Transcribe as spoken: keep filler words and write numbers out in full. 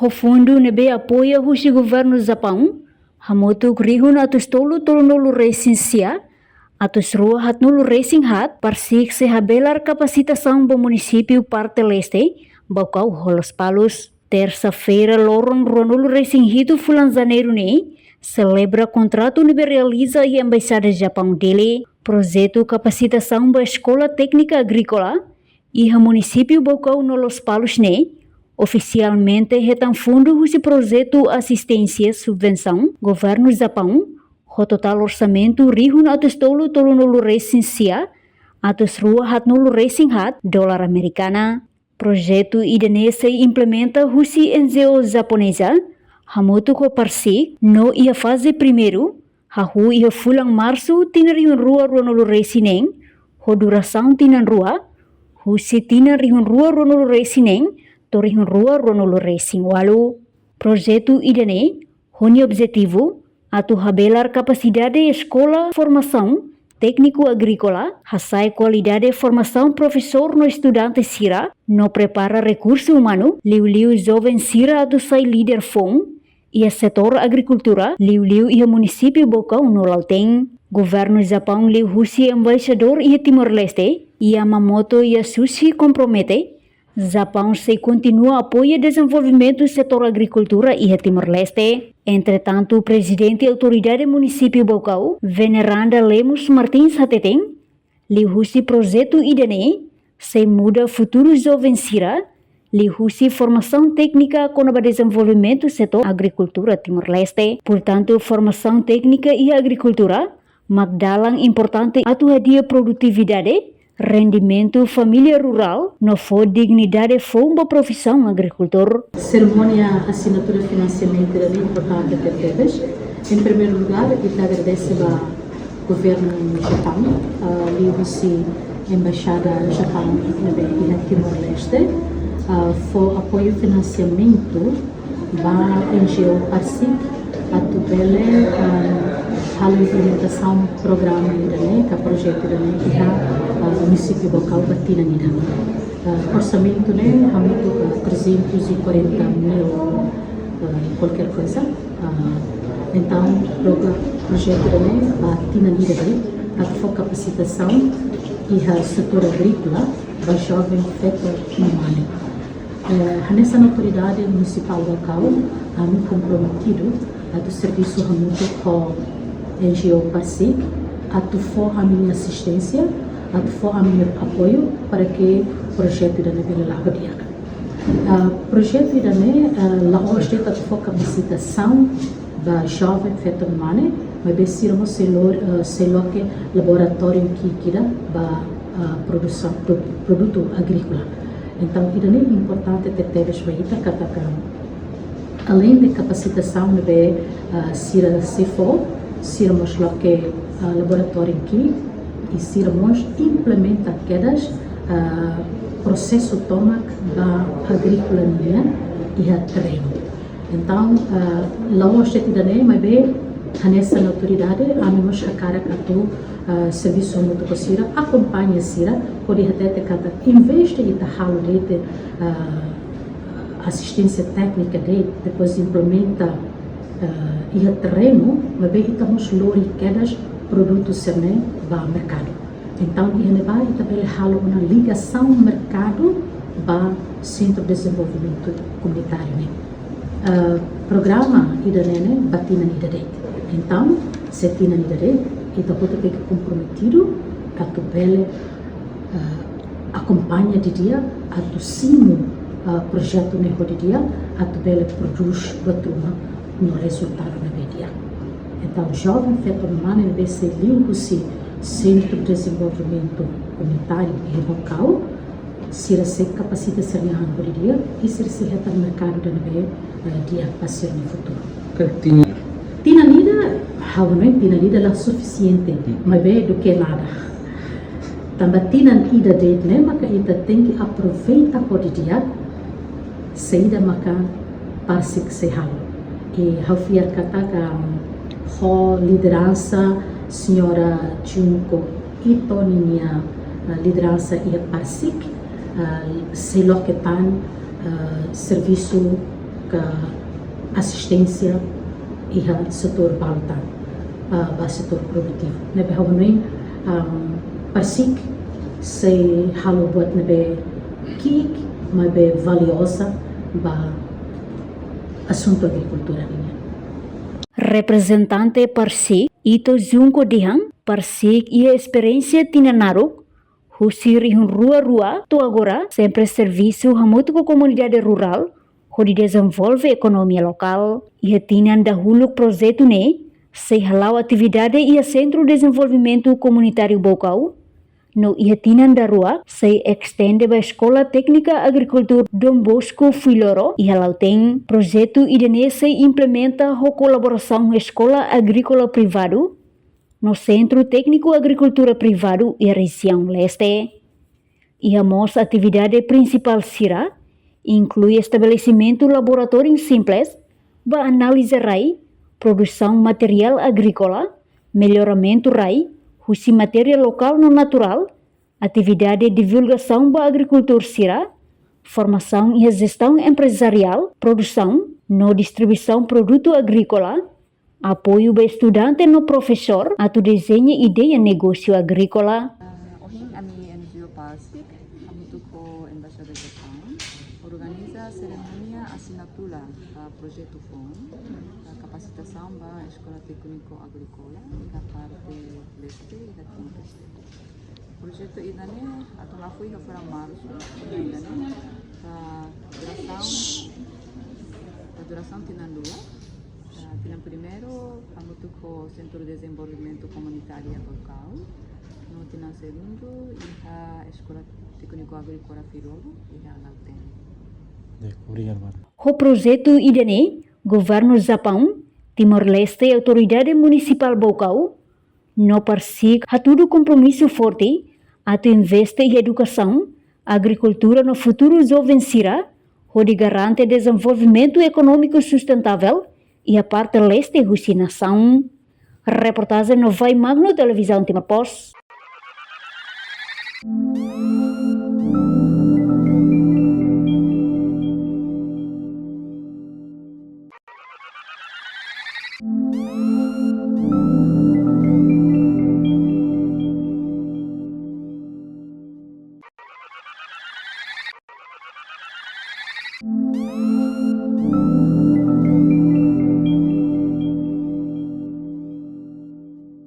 Ho fundu ne'ebé apoia husi governu Japaun, hamutuk rihun atus tolu tolunulu resin sia, atus rua haatnulu resin haat, PARCIC sei habelar kapasitasaun ba munisípiu parte leste, Baucau ho Lospalos. Tersa-feira, loron ruanulu resin hitu fulan Janeiru ne'e, selebra kontratu ne'ebé realiza iha Embaixada Japaun Dili. Projetu kapasitasaun ba Eskola Téknika Agríkola iha munisípiu Baucau no Lospalos ne'e, ofisialmente hetan fundu husi projetu asisténsia subvensaun governu Japaun, ho totál orsamentu rihun atus tolu tolunulu resin sia, atus rua haatnulu resin haat dolar amerikana. Projetu ida-ne'e sei implementa husi N G O japoneza, hamutuk ho PARCIC, no iha faze primeiru, hahú iha fulan Marsu tinan rihun rua ruanulu resin neen, ho durasaun tinan rua, husi tinan rihun rua ruanulu resin neen to'o rihun rua ruanulu resin ualu. Projetu ida-ne'e ho nia objetivu atu habelar kapasidade eskola formasaun tékniku agríkola, hasa'e kualidade formasaun profesór no estudante sira, no prepara rekursu umanu, liuliu joven sira atu sai líder foun iha setór agrikultura, liuliu iha munisípiu Baucau no Lautém. Governu Japaun liuhusi embaixadór iha Timor-Leste, Yamamoto Yasushi, kompromete Japaun sei kontinua apoia dezenvolvimentu setór agrikultura iha Timor-Leste. Entretantu, Prezidente Autoridade Munisípiu Baucau, Veneranda Lemos Martins, hateten, liuhusi projetu ida-ne'e sei muda futuru joven sira, liuhusi formasaun téknika kona-ba dezenvolvimentu setór agrikultura Timor-Leste. Portantu, formasaun téknika iha agrikultura mak dalan importante atu hadi'a produtividade, rendimentu família rurál, no fó dignidade foun ba profisaun agrikultór. Serimónia asinatura finansiamentu ida-ne'e importante tebetebes. Em primeiro lugar, ita agradese ba governu Japaun, ah, liuhusi Embaixada Japaun ne'ebé iha Timor-Leste, ah, fó apoiu finansiamentu ba N G O PARCIC atu bele, ah, halo implementasaun programa ida-ne'e, ka projetu ida-ne'e iha, ah, munisípiu Baucau ba tinan ida-ne'e. Ah, orsamentu ne'e hamutuk, ah, trezentos e quarenta mil, ah, qualquer coisa. Ah, entaun, logo projetu ida-ne'e ba tinan ida-ne'e, atu fó kapasitasaun iha setór agríkola ba joven feto no mane. Eh, hanesan autoridade munisipál Baucau, ami komprometidu atu servisu hamutuk ho N G O PARCIC, atu fó ami-nia asisténsia, atu fó ami-nia apoiu para ke projetu ida-ne'e bele la'o di'ak. Ah, projetu ida-ne'e, ah, la'ós de'it atu fó kapasitasaun ba joven feto no mane, maibé sira mós sei lo-, eh, sei loke laboratóriu ki'ik ida ba, ah, produsaun, pro-, produtu agríkola. Entaun, ida-ne'e importante tebetebes ba ita katak, aleinde kapasitasaun ne'ebé, ah, sira sei fó, sira mós loke, ah, laboratóriu ki'ik, i sira mós implementa kedas, ah, prosesu tomak ba agríkola nian iha terrenu. Entaun, ah, la'ós de'it ida-ne'e, maibé hanesan autoridade, ami mós hakarak atu, ah, servisu hamutuk ho sira, akompaña sira, hodi hatete katak, em vez de ita halo de'it, ah, asisténsia téknika de'it, depois implementa, ah, iha terrenu, maibé ita mós lori kedas produtu sira-ne'e ba merkadu. Entaun, iha ne'ebá ita bele halo ona ligasaun merkadu ba Sentru Dezenvolvimentu Komunitáriu ne'e. Ah, programa ida-ne'e ne'e ba tinan ida de'it. Entaun, se tinan ida de'it, ita hotu tenke komprometidu atu bele, ah, akompaña didi'ak, atu simu, ah, projetu ne'e ho didi'ak, atu bele prodús buat ruma no rezultadu ne'ebé di'ak. Entaun, joven feto no mane ne'ebé sei liuhusi Sentru Dezenvolvimentu Komunitáriu iha Baucau, sira sei kapasita sira-nia an ho didi'ak, i sira sei hetan merkadu ida ne'ebé, eh, di'ak ba sira-nia futuru. Ka tinan? Tinan ida, ha'u hanoin tinan ida la sufisiente, hmm, maibé duké nada. Tanba tinan ida de'it ne'e maka ita tenke aproveita ho didi'ak saida maka PARCIC sei halo. I ha'u fiar katak, um, ho lideransa Señora Junko Ito ninia, uh, lideransa iha PARCIC, uh, sei loke tan, uh, servisu asisténsia iha setór balu tan, ah, ba setór produtivu. Ne'ebé ha'u hanoin, ah, PARCIC sei halo buat ne'ebé ki'ik, maibé valioza ba asuntu agrikultura nian. Reprezentante PARCIC, Ito Junko dehan, PARCIC iha esperiénsia tinan naruk, husi rihun rua rua to'o agora, sempre servisu hamutuk ho komunidade rurál, hodi dezenvolve ekonomia lokál. Iha tinan dahuluk projetu ne'e sei hala'o atividade iha Sentru Dezenvolvimentu Komunitáriu Baucau, no iha tinan daruak sei estende ba Eskola Téknika Agrikultura Dom Bosco Fuiloro iha Lautém. Projetu ida-ne'e sei implementa ho kolaborasaun ho eskola agríkola privadu no Sentru Tékniku Agrikultura privadu iha rejiaun leste. Iha mós atividade prinsipál sira, inklui estabelesimentu laboratóriu simples ba análize rai, produsaun materiál agríkola, melloramentu rai husi matéria lokál no naturál, atividade divulgasaun ba agrikultór sira, formasaun iha jestaun emprezariál, produsaun no distribuisaun produtu agríkola, apoiu ba estudante no profesór atu dezeña ideia negósiu agríkola. Ah, ohin ami N G O PARCIC, hamutuk ho Embaixada Japaun, organiza serimónia asinatura, ah, projetu foun, ah, kapasitasaun ba Eskola Tékniku Agríkola, iha parte leste, iha Timor-Leste. Projetu ida-ne'e atu la'o foin iha fulan Marsu, ida-ne'e, ah, durasaun, ah, durasaun tinan rua. Ah, tinan primeiru, hamutuk ho Sentru Dezenvolvimentu Komunitáriu Baucau. No tinan segundu, iha Eskola Tékniku Agríkola Fuiloro, iha Lautém. Di'ak, obrigadu, mana. Ho projetu ida-ne'e, Governu Japaun, Timor-Leste, Autoridade Munisipál Baucau, no PARCIC hatudu kompromisu forte atu investe iha edukasaun, agrikultura no futuru joven sira, hodi garante dezenvolvimentu ekonómiku sustentável iha parte leste husi nasaun. Reportajen Novai Magno, Televizaun Timor Post.